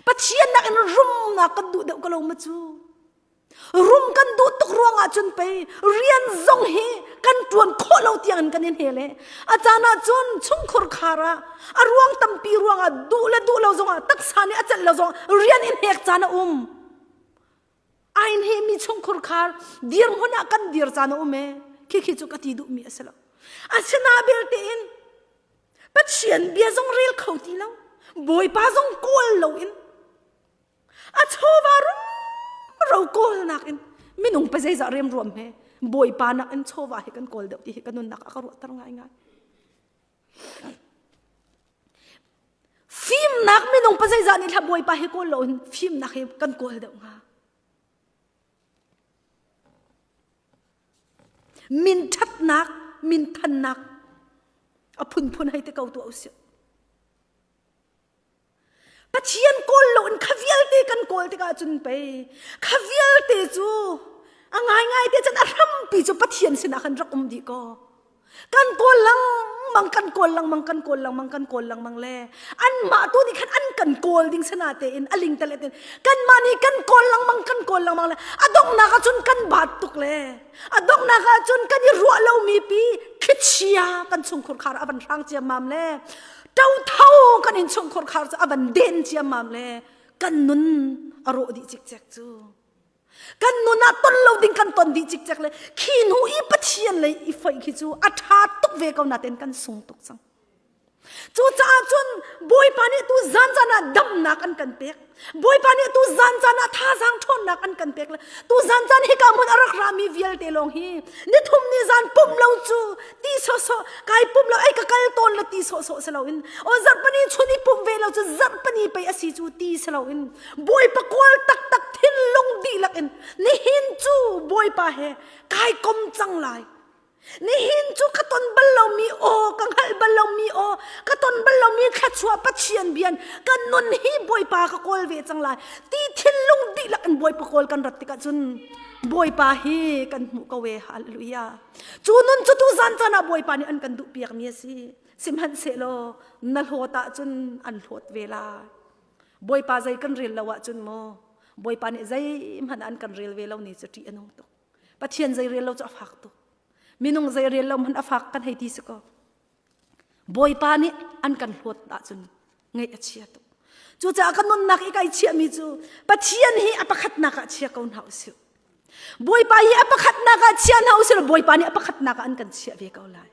Pathian nak in rumnak kan duh deuh ko lo ma cu. Rum kan duh tuk ruangah cun pei rian zong hi kan ṭuan khawh lo tiang in kan in hel e. A caan ah cun chungkhur khar ah a ruang tampi ruangah duh le duh lo zongah taksa nih a celh lo zong rian in hek caan a um. Ain he mi chungkhur khar dirhmun ah kan dir caan a um e. Khi khi cu ka ti duhmi a si lo. Asina belte in Pathian bia zong rel kho ti lo. Bawipa zong kawl lo in A chawva rumro kawlnak in minung pa zeizah remruam he Bawipa nak in chawva hi kan kawl deuh ti hi ka nunnak a ka ruahter ngaingai. Fimnak minung pa zeizah nih thla Bawipa hi kawl lo in fimnak hi kan kawl deuh hnga. Min ṭhatnak, min thannak a phunphun hei te ko tuah usih. Pathian kawl loin kha vialte kan kawl tikah cun pei kha vialte cu a ngaingai te cun a hrampi cu Pathian sinah khan rak um dih ko. Kan kawl lengmang kan kawl lengmang kan kawl lengmang kan kawl lengmang le anmah tu nih khan an kan kawl ding sana tein a ling telet in kanmah nih kan kawl lengmang kan kawl lengmang le a donghnak ah cun kan baat tuk le a donghnak ah cun kan i ruah lomi pi thlichia kan chungkhur khar a van hrang ciammam le ṭotho kan innchungkhur khar cu a van den ciammam le kan nun a rawh dih cikcek cu kan nun ah ton lo ding kan ton dih cikcek le khi hnu i Pathian lei i foih khi cu a ṭha tuk ve ko nain kan sung tuk cang Cucaah cun Bawipa nih tu zan caan ah damnak an kan pek. Bawipa nih tu zan caan ah thazaang ṭhawnnak an kan pek le tu zan caan hika hmun a rak rami vialte lawng hi nithum ni zan pumh lo cu ti sawhsawh kai pumh lo ei ka kal tawn le ti sawhsawh si loin o zarhpani chun i pumh ve lo cu zarhpani pei a si cu ti si loin Bawipa kawl taktak thinlung dihlak in nihin cu Bawipa he kai kom cang lai. Nihin cu ka ton bal lomi aw, ka hngalh bal lomi aw, ka ton bal lomi thluachuah Pathian bian ka nun hi Bawipa ka kawl ve cang lai. Ti thinlung dihlak in Bawipa kawl kan rat tikah cun Bawipa hi kan hmuh ko e. Hallelujah. Cu nun cu tu zan caan ah Bawipa nih an kan duh piakmi a si. Sihmanhsehlaw na hlawt ahcun an hlawt ve lai. Bawipa zei kan rel lo ahcun maw Bawipa nih zeihmanh an kan rel ve lo ni cu ṭih a nung tuk. Pathian zei rel lo cu a fak tuk. Minung zei rel lo hmanh a fak kan hei ti si ko. Bawipa nih an kan hlawt ahcun ngaih a chia tuk. Cucaah ka nunnak i kai chiahmi cu Pathian hi a pakhatnak ah chia ko hna usih. Bawipa hi a pakhatnak ah chia hna usih law Bawipa nih a pakhatnak ah an kan chiah ve ko lai.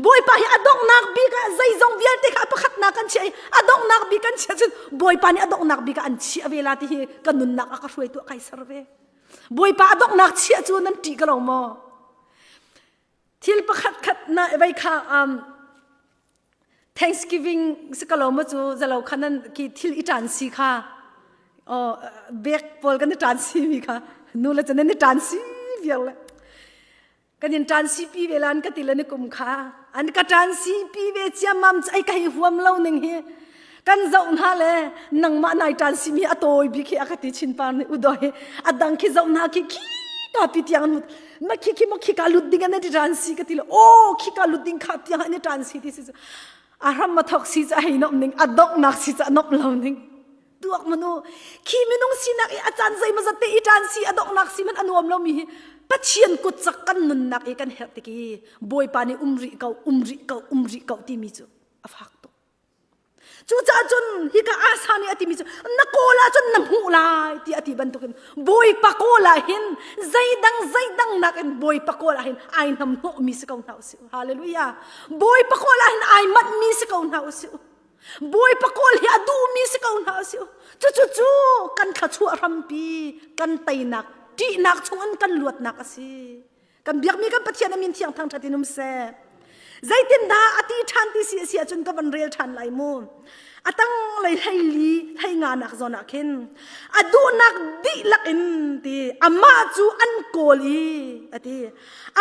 Bawipa hi a donghnak bik ah zeizong vialte kha a pakhatnak kan chiah i a donghnak bik kan chiah cun Bawipa nih a donghnak bik ah an chiah ve la ti hi ka nunnak a ka hruaitu a kai ser ve. Bawipa a donghnak chiah cu nan ṭih ka lo maw? Thil pakhat khat na vei kha um, Thanksgiving si ka lo maw cu zalo kha nan ki thil i ṭan si kha oh bek pawl kan i ṭan si mi kha nu le cu nan i ṭan si viar le kan in ṭan si pi ve lan ka ti le ni kum kha an ka ṭan si pi ve ciammam ai ka hi huam lo ning hi kan zoh hna le nangmah nai ṭan si mi a tawi bik hi a ka ti chin par nih udoi a dang khi zoh hna khi khi ka pi tiang an ma khi khi mo khi ka lut ding an i ṭan si ka ti le o khi ka lut ding kha tiang an i ṭan si ti si cu a hram ma thok si cu a hei nom ning a donghnak si cu a nomh lo ning tuak manu khi minung sinak i a caan zei mazat te i ṭan si a donghnak si man a nuam lo mi hi Pathian kut cak kan nunnak i kan herh tik i Bawipa nih um rih ko um rih ko um rih ko timi cu a fak tuk cucaah cun hika Asa nih a timi cu na kawl ahcun na hmuh lai ti a ti bantukin Bawipa kawl ah hin zeidang zeidang nakin Bawipa kawl ah hin ai hnamhnawhmi si ko hna usih hallelujah Bawipa kawl ah hin ai manhmi si ko hna usih Bawipa kawl hi a duhmi si ko hna usih. Cucu cu kan thluachuah hrampi, kan teinak, ṭihnak chungin kan luatnak a si. Kan biakmi kan Pathian a min thiang thangṭhat in um seh. Zeitindah a ti ṭhan ti si a si ahcun ka van rel ṭhan lai mu. A tanglei hleili hlei nganak zawn ah khin a duhnak dihlak in ti amah cu an kawl i a ti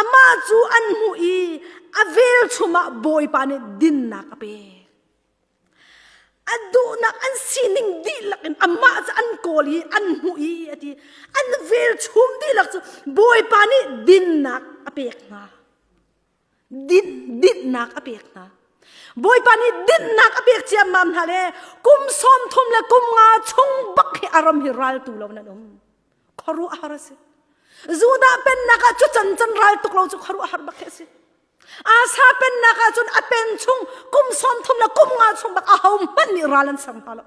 amah cu an hmuh i a velchum ah Bawipa nih dinnak a pek. A duhnak an sining dihlak in amah cu an kawl i an hmuh i a ti. An velchum dihlak cu Bawipa nih dinnak a pek hna. Din, dinnak a pek hna. Bawipa nih dinhnak a pek ciammam hna le kum 30 le kum nga chung bak hi a ram hi raltu lo nan um. Khuaruahhar a si. Judah pennak ah cu can can ral tuk lo cu khuaruahhar bak hi a si. Asa pennak ah cun a pen chung kum 30 le kum nga chung bak aho hmanh nih ral an ser hna lo.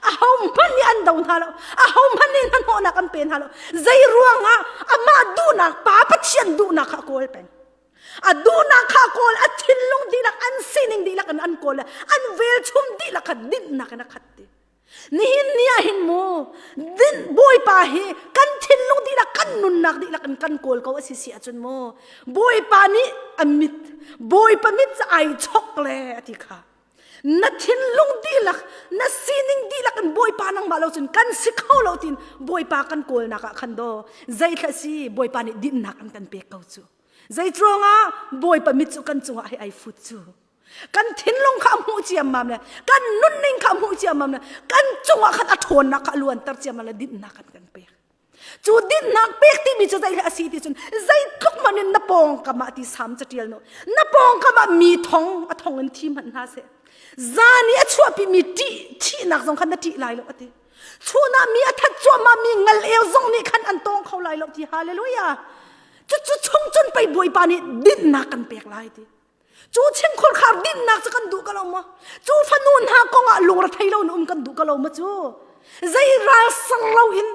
Aho hmanh nih an do hna lo. Aho hmanh nih hnahnawhnak an pe hna lo. Zei ruangah amah duhnak pa Pathian duhnak kha a kawl peng. A duhnak kha a kawl, a thinlung dihlak, an sining dihlak in an kawl le an velchum dihlak kha dinhnak in a khat ti. Nihin ni ah hin mu din Bawipa hi kan thinlung dihlak kan nunnak dihlak in kan kawl ko a si si ahcun mu Bawipa nih a mit Bawipa mit cu ai chok le a ti kha na thinlung dihlak na sining dihlak in Bawipa nangmah lo cun kan si kho lo tin Bawipa kan kawlnak ah khan do zeithla si Bawipa nih dinnak an kan pek ko cu zeiruangah Bawipa mit cu kan cungah hi ai fut cu kan thinlung kha a hmuh ciammam le kan nunning kha a hmuh ciammam le kan cungah khan a ṭhawnnak kha a luanter ciammam le dinhnak kan kan pek cu dinhnak pek timi cu zei a si ti cun zeitluk hmanh in na pawngkam ah ti sam catial nu na pawngkam ah mi thong a thong in thi hmanh hna seh zan i a chuahpi mi ṭih thihnak zong khan na ṭih lai lo a ti chun ah mi a that cuahmah mi ngal eu zong nih khan an tawng kho lai lo ti hallelujah cucu chung cun pei bawipa nih dinhnak kan pek lai ti Cu chimkhur khar dinnak cu kan duh ko lo maw? Cu fanu hna kong ah lungre thei lo in um kan duh ko lo maw cu? Zei ral sang lo in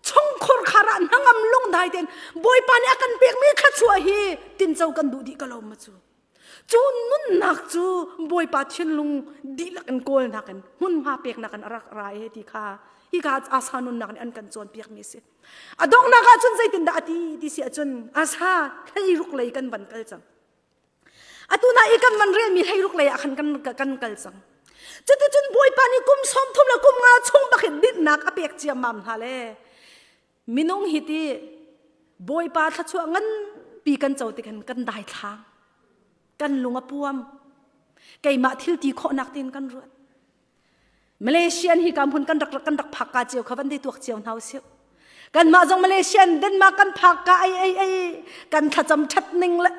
chungkhur khar ah hnangam lungdai tein Bawipa nih a kan pekmi thluachuah hi tinco kan duh dih ko lo maw cu? Cu nunnak cu Bawipa thinlung dihlak in kawlnak in hmunhma peknak in a rak ra e ti kha hika asa nunnak nih an kan cawnpiakmi a si. A donghnak ah cun zeitindah a ti ti si ahcun asa thleiruk lei kan van kal cang. Atu na i kan van relmi hleiruk lei ah khan kan, kan kal cang. Cuticun Bawipa nih kum 30 le kum nga chung bak hin dinhnak a pek ciammam hna le minung hi ti Bawipa thluachuah nganpi kan co tik hin kan daithlang kan lung a puam keimah thil ti khawhnak tiin kan ruat Malaysian hi ka hmun kan rak kan rak phak ka cio kha van dei tuak cio hna usih. Kanmah zong Malaysian Denmark kan phak ka ai ai ai kan thlacam that ning le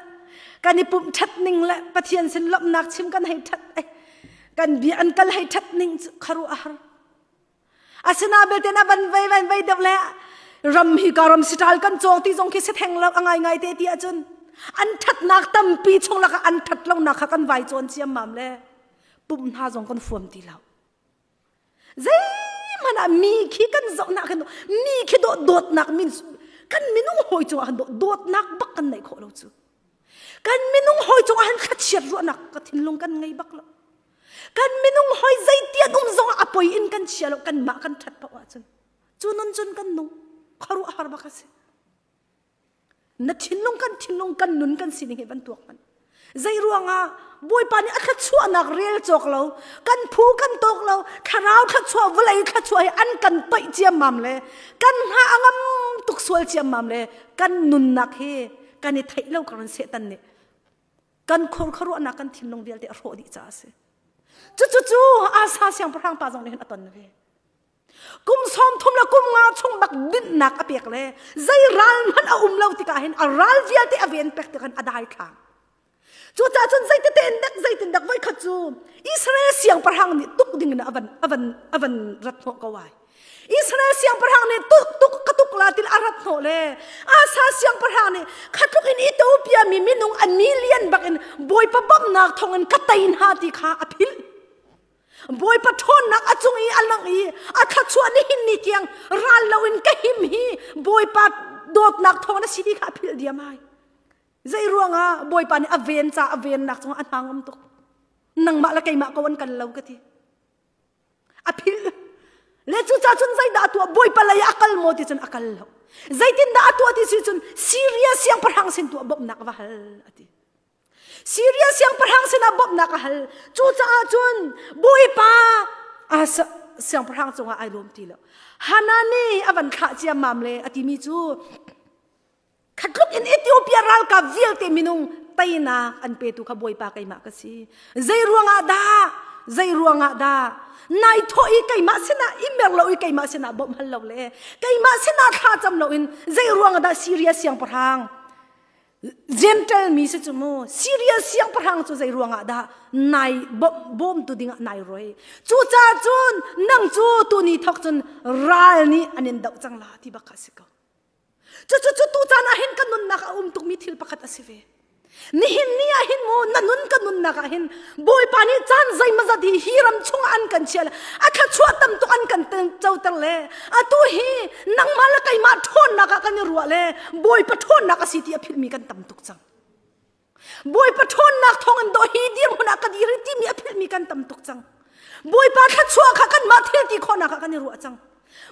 kan i pumh that ning le Pathian sin lawmhnak chim kan hei that ai kan bia an kal hei that ning cu kharu a har. Asina belte na van vei van vei deuh le ram hi ka ram sital kan cawng ti zong khi si theng lo a ngai ngai te ti ahcun an thatnak tampi chung lakah an that lonak kha kan vai cawn ciammam le pumh hna zong kan fuam ti lo zeihmanh ah mi khi kan zohnak hin mi khi dawt dawtnak min kan minung hawi cungah han dawtnak bak kan neih khawh lo cu kan minung hawi cungah han thlachiat ruahnak ka thinlung kan ngei bak lo kan minung hawi zeitian um zong a poi in kan chia lo kan mah kan that paoh ahcun cu nun cun kan nung khuaruah har bak a si Na thinlung kan thinlung kan nun kan sining hi van tuak hmanh. Zei ruangah Bawipa nih a thluachuahnak rel cawk lo, kan phu kan tawk lo, thlarau thluachuah vawlei thluachuah hi an kan toih ciammam le kan hna a ngam tuk sual ciammam le kan nunnak hi kan i theih lo karan Satan nih kan khur khuaruahnak kan thinlung vialte a hrawh dih caah a si. Cucu cu Asa siangpahrang pa zong nih hin a ton ve. Kum 30 le kum nga chung bak dinhnak a pek le zei ral hmanh a um lo tikah hin a ral vialte a ven pek tikhan a dai thlang. Cucaah cun zeitete in dek zeitin dek voikhat cu Israel siangpahrang nih tuk ding in a van a van a van rat hnawh ko ai. Israel siangpahrang nih tuk tuk ka tuk la til a rat hnawh le Asa siangpahrang nih khatluk in Ethiopia mi minung a million bak in Bawipa bawmhnak thawng in ka tei hna ti kha a philh. Bawipa ṭhawnnak a cung i a lang i a thluachuah nihin ni tiang ral loin ka him hi Bawipa dawtnak thawng na si ti kha a philh diam ai. Zei ruangah Bawipa nih a ven ca a vennak cungah a hna ngam tuk. Nangmah le keimah ko an kan lo ka ti. A philh. Le cucaah cun zeidah a tuah Bawipa lei ah a kal maw ti cun a kal lo. Zeitindah a tuah ti si cun Syria siangpahrang sin tuah bawmhnak va hal a ti. Syria siangpahrang sinah bawmhnak a hal. Cucaah cun Bawipa Asa siangpahrang cungah ai lawm ti lo. Hanani a van thlah ciammam le a timi cu khatluk in Ethiopia ralkap vialte minung teinak an petu kha Bawipa keimah ka si. Zei ruangah dah? Zei ruangah dah? Nai thawh i keimah sinah i mer lo i keimah sinah bawmh hal lo le keimah sinah thla cam lo in zei ruangah dah Syria siangpahrang. Gentle mi si cu mu Syria siangpahrang cu zei ruangah dah nai bawmtu dingah nai roi. Cucaah cun nang cu tuni thok cun ral nih an in doh cang la ti bak kha si ko. Cucu cu tu caan ah hin ka nunnak a um tukmi thil pakhat a si ve. Nihin ni ah hin mu na nun ka nunnak ah hin Bawipa nih caan zeimawzat hi hi ram chungah an kan chiah le a thluachuah tam tuk an kan coter le atu hi nangmah le keimah ṭhawnnak ah kan i ruah le Bawipa ṭhawnnak a si ti a philhmi kan tam tuk cang. Bawipa ṭhawnnak thawngin dawh hi dirhmun ah ka dir i timi a philhmi kan tam tuk cang. Bawipa thluachuah kha kanmah thil ti khawhnak ah kan i ruah cang.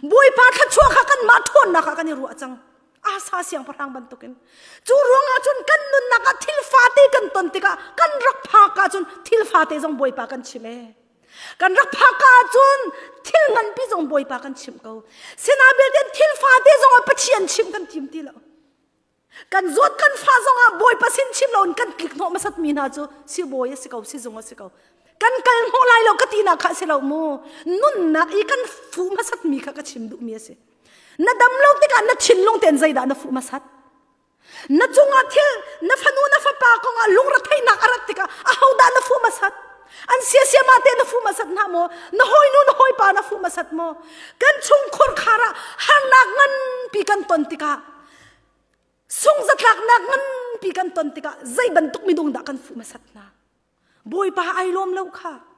Bawipa thluachuah kha kanmah ṭhawnnak ah kan i ruah cang. Asa siangpahrang bantukin. Cu ruangah cun kan nunnak ah thil fate kan ton tikah kan rak phak ahcun thil fate zong Bawipa kan chim ee. Kan rak phak ahcun thil nganpi zong Bawipa kan chimh ko. Sina belte thil fate zong ah Pathian chimh kan tim ti lo. Kan zawt kan fa zong ah Bawipa sin chim loin kan tlik hnawh hmasat mi hna cu sibawi a si ko, sizung a si ko. Kan kal hnawh lai lo ka tinak kha a si lo mu. Nunnak i kan fuh hmasat mi kha ka chim duhmi a si. Na dam lo tikah na thinlung tein zeidah na fuh hmasat? Na cungah thil na fanu na fapa kongah lungretheihnak a rat tikah ahodah na fuh hmasat? An siasiama te na fuh hmasat hna maw? Na hawinu na hawipa na fuh hmasat maw? Kan chungkhur khar ah harnak nganpi kan ton tikah sungzatlaknak nganpi kan ton tikah zei bantuk minung dah kan fuh hmasat hna? Bawipa ai lawm lo kha.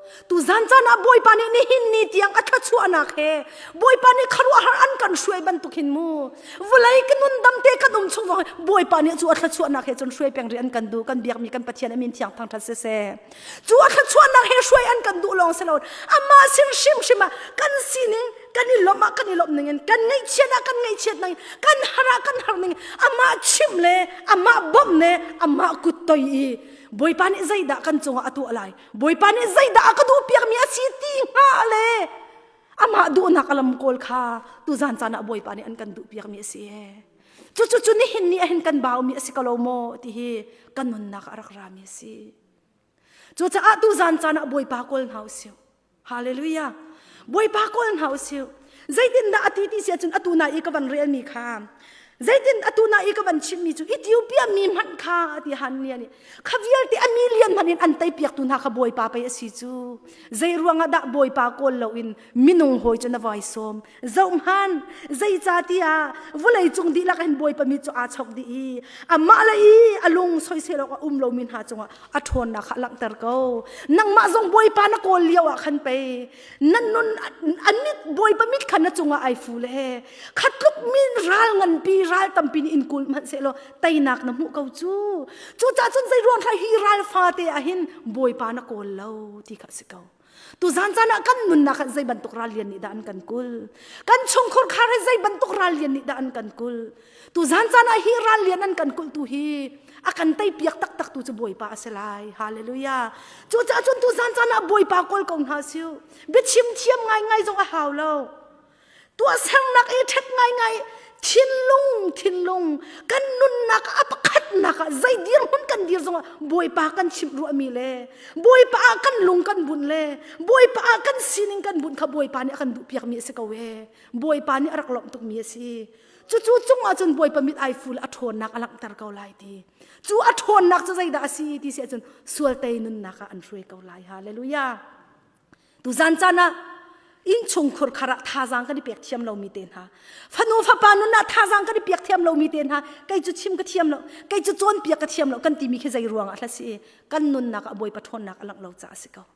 Tu zan caan ah Bawipa nih nihin ni tiang a thluachuahnak he Bawipa nih khuaruahhar an kan hruai bantuk hin mu vawlei ka nun dam te kan um chung zong Bawipa nih cu a thluachuahnak he cun hruai peng rih an kan duh kan biakmi kan Pathian a min thiang thangthat siseh cu a thluachuahnak he hruai an kan duh lawng si lo amah sin hrimhrim ah kan sining kan i lawmh ah kan i lawmh ning in kan ngaihchiat ah kan ngaihchiat ning kan har ah kan har ning amah chimh le amah bawmh le amah kut toi i Bawipa nih zeidah kan cungah a tuah lai Bawipa nih zeidah a ka duh piakmi a si ti hnga le amah duhnak a lam kawl kha tuzan caan ah Bawipa nih an kan duh piakmi a si ee cucu cu nihin ni ahhin kan baumi a si ko lo maw ti hi kan nunnak a rak rami a si cucaah tuzan caan ah Bawipa kawl hna usih Hallelujah. Bawipa kawl hna usih. Zeitindah a ti ti si ahcun atu na i ka van relmi kha zeitin atu na i ka van chimmi cu Ethiopia mi hmanh kha ti han ni ani kha vialte a million hmanh in an tei piaktu hna kha Bawipa pei a si cu zei ruangah dah Bawipa kawl loin minung hawi cu na vai sawm zohhmanh zeicahtiah vawlei cung dihlak hin Bawipa mi cu aa chok dih i amah le i a lung soisel awk a um lomi hna cungah a ṭhawnnak kha a langhter ko nangmah zong Bawipa na kawl lio ah khan pei na nun a mit Bawipa mit kha na cungah ai fu le kha tluk min ral nganpi ral tampi nih in kul hmanh sehlaw teinak na hmuh ko cu cucaah cun zei ruang hi ral fate ah hin Bawipa na kawl lo ti kha a si ko Tuzan caan ah kan nunnak ah zei bantuk ral lian nih dah an kan kul? Kan chungkhur khar hi zei bantuk ral lian nih dah an kan kul? Tuzan caan ah hi ral lian an kan kulh tu hi a kan tei piak taktak tu cu Bawipa a si lai. Hallelujah. Cucaah cun tuzan caan ah Bawipa kawl ko hna siu. Biachim thiam ngaingai zong a hau lo. Tuahsernak i ṭhet ngaingai thinlung thinlung kan nunnak a pakhatnak ah zei dirhmun kan dir zongah Bawipa kan chimh ruahmi le Bawipa ah kan lung kan bunh le Bawipa ah kan sining kan bunh kha Bawipa nih a kan duhpiakmi a si ko ee Bawipa nih a rak lawmh tukmi a si cucu cungah cun Bawipa mit ai fu le a ṭhawnnak a langhter ko lai ti cu a ṭhawnnak cu zeidah a si ti si ahcun sual tei nunnak ah an hruai ko lai hallelujah Tuzan caan ah innchungkhur khar ah thazaang kan i pek thiam lomi te hna fanu fapa nun ah thazaang kan i pek thiam lomi te hna kei cu chim ka thiam lo kei cu cawnpiak ka thiam lo kan timi khi zei ruang ah hla si kan nunnak ah Bawipa ṭhawnnak a langh lo caah a si ko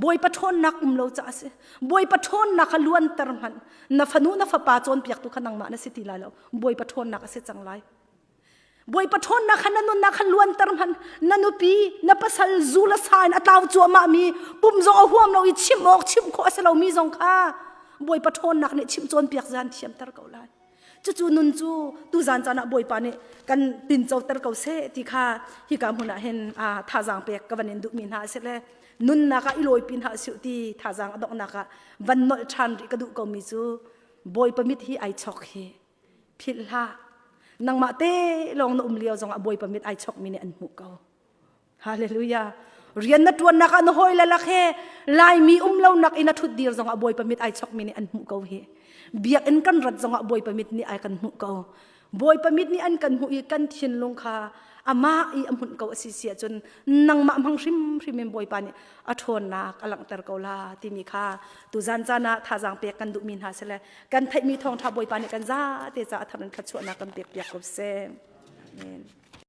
Bawipa ṭhawnnak um lo caah a si Bawipa ṭhawnnak kha luanter hmanh na fanu na fapa cawnpiaktu kha nangmah na si ti lai lo Bawipa ṭhawnnak a si cang lai Bawipa ṭhawnnak kha na nunnak kha luanter hmanh na nupi na pasal zu le sa in a tlau cuahmah mi pum zong a huam lo i chimh awk chimh khawh a si lomi zong kha Bawipa ṭhawnnak nih chimh cawnpiak zan thiamter ko lai cucu nun cu tuzan caan ah Bawipa nih kan tincoter ko seh ti kha hika hmun ah hin thazaang pek ka van in duhmi hna a si le nunnak ah i lawipi hna usih ti thazaang a donghnak ah van nolh ṭhan rih ka duh komi cu Bawipa mit hi ai chok hi philh hlah nangmah te lawng na um lio zongah bawipa mit ai chokmi nih an hmuh ko hallelujah rian na tuannak ah na hawi le lak he laimi um lo nak in a thut dir zongah bawipa mit ai chokmi nih an hmuh ko hi biakinn kan rat zongah bawipa mit nih ai kan hmuh ko. Bawipa mit nih an kan hmuh i kan thinlung kha amah i a hmunh ko a si si ahcun nangmah hmang hrimhrim in Bawipa nih a ṭhawnnak a langhter ko la timi kha tuzan caan ah thazaang pek kan duhmi hna sile kan theihmi thawngṭha Bawipa nih kan zate caah a thar in thluachuahnak kan pek piak ko seh. Amen.